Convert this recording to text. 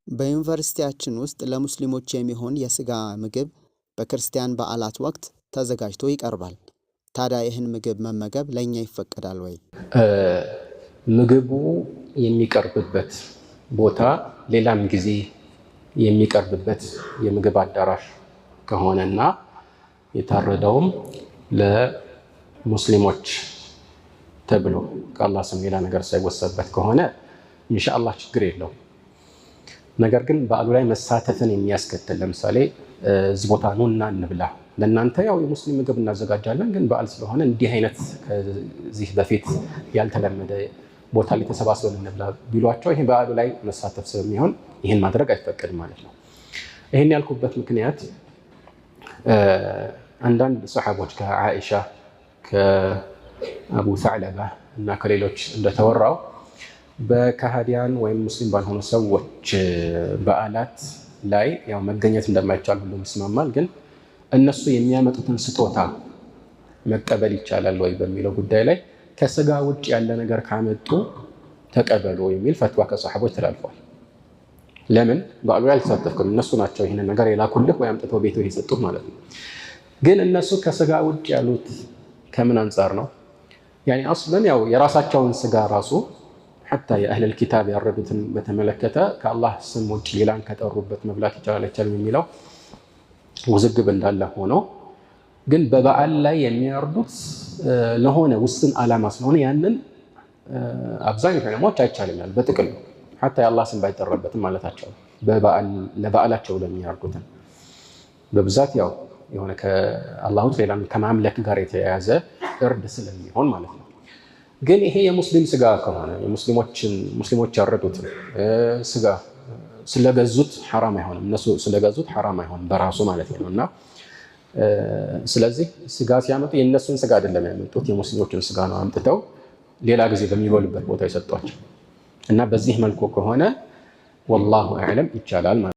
በዩኒቨርሲቲያችን ውስጥ ለሙስሊሞች የሚሆን የስጋ ምግብ በክርስቲያን በዓላት ወቅት ተዘጋጅቶ ይቀርባል። ታዲያ ይህን ምግብ መመገብ ለእኛ ይፈቀዳል ወይ? ምግቡ የሚቀርብበት ቦታ ሌላም ጊዜ የሚቀርብበት የምግብ አዳራሽ ከሆነና የታረደውም ለሙስሊሞች ተብሎ ከአላህ ስም ሌላ ነገር ሳይወሰድበት ከሆነ ኢንሻአላህ ችግር የለውም። ነገር ግን በዓሉ ላይ መሳተፍን የሚያስከትል፣ ለምሳሌ እዚህ ቦታ ኑና እንብላ፣ ለእናንተ ያው የሙስሊም ምግብ እናዘጋጃለን፣ ግን በዓል ስለሆነ እንዲህ አይነት ከዚህ በፊት ያልተለመደ ቦታ ላይ ተሰባስበን እንብላ ቢሏቸው ይሄ በዓሉ ላይ መሳተፍ ስለሚሆን ይህን ማድረግ አይፈቀድም ማለት ነው። ይህን ያልኩበት ምክንያት አንዳንድ ሰሓቦች ከዓኢሻ፣ ከአቡ ሰዕለባ እና ከሌሎች እንደተወራው በከሃዲያን ወይም ሙስሊም ባልሆኑ ሰዎች በዓላት ላይ ያው መገኘት እንደማይቻል ሁሉም ይስማማል። ግን እነሱ የሚያመጡትን ስጦታ መቀበል ይቻላል ወይ በሚለው ጉዳይ ላይ ከስጋ ውጭ ያለ ነገር ካመጡ ተቀበሉ የሚል ፈትዋ ከሰሓቦች ተላልፏል። ለምን? በዓሉ ላይ አልተሳተፍክም፣ እነሱ ናቸው ይህንን ነገር የላኩልህ ወይ አምጥተው ቤቱ የሰጡህ ማለት ነው። ግን እነሱ ከስጋ ውጭ ያሉት ከምን አንጻር ነው? ያኒ አስለን ያው የራሳቸውን ስጋ ራሱ ሐታ የአህለል ኪታብ ያረዱትን በተመለከተ ከአላህ ስም ውጭ ሌላን ከጠሩበት መብላት ይቻላል አይቻልም የሚለው ውዝግብ እንዳለ ሆኖ፣ ግን በበዓል ላይ የሚያርዱት ለሆነ ውስን ዓላማ ስለሆነ ያንን አብዛኞቹ ዑለማዎች አይቻልም ያሉ በጥቅሉ፣ ሐታ የአላህ ስም ባይጠራበትም ማለታቸው፣ ለበዓላቸው ለሚያርዱትን በብዛት ያው የሆነ ከአላህ ውጭ ሌላን ከማምለክ ጋር የተያያዘ እርድ ስለሚሆን ማለት ነው። ግን ይሄ የሙስሊም ስጋ ከሆነ፣ ሙስሊሞች ያረዱትን ስጋ ስለገዙት ሐራም አይሆንም። እነሱ ስለገዙት ሐራም አይሆንም በራሱ ማለት ነው። እና ስለዚህ ስጋ ሲያመጡ የእነሱን ስጋ አይደለም ያመጡት፣ የሙስሊሞችን ስጋ ነው አምጥተው ሌላ ጊዜ በሚበሉበት ቦታ የሰጧቸው። እና በዚህ መልኩ ከሆነ ወላሁ አዕለም ይቻላል ማለት ነው።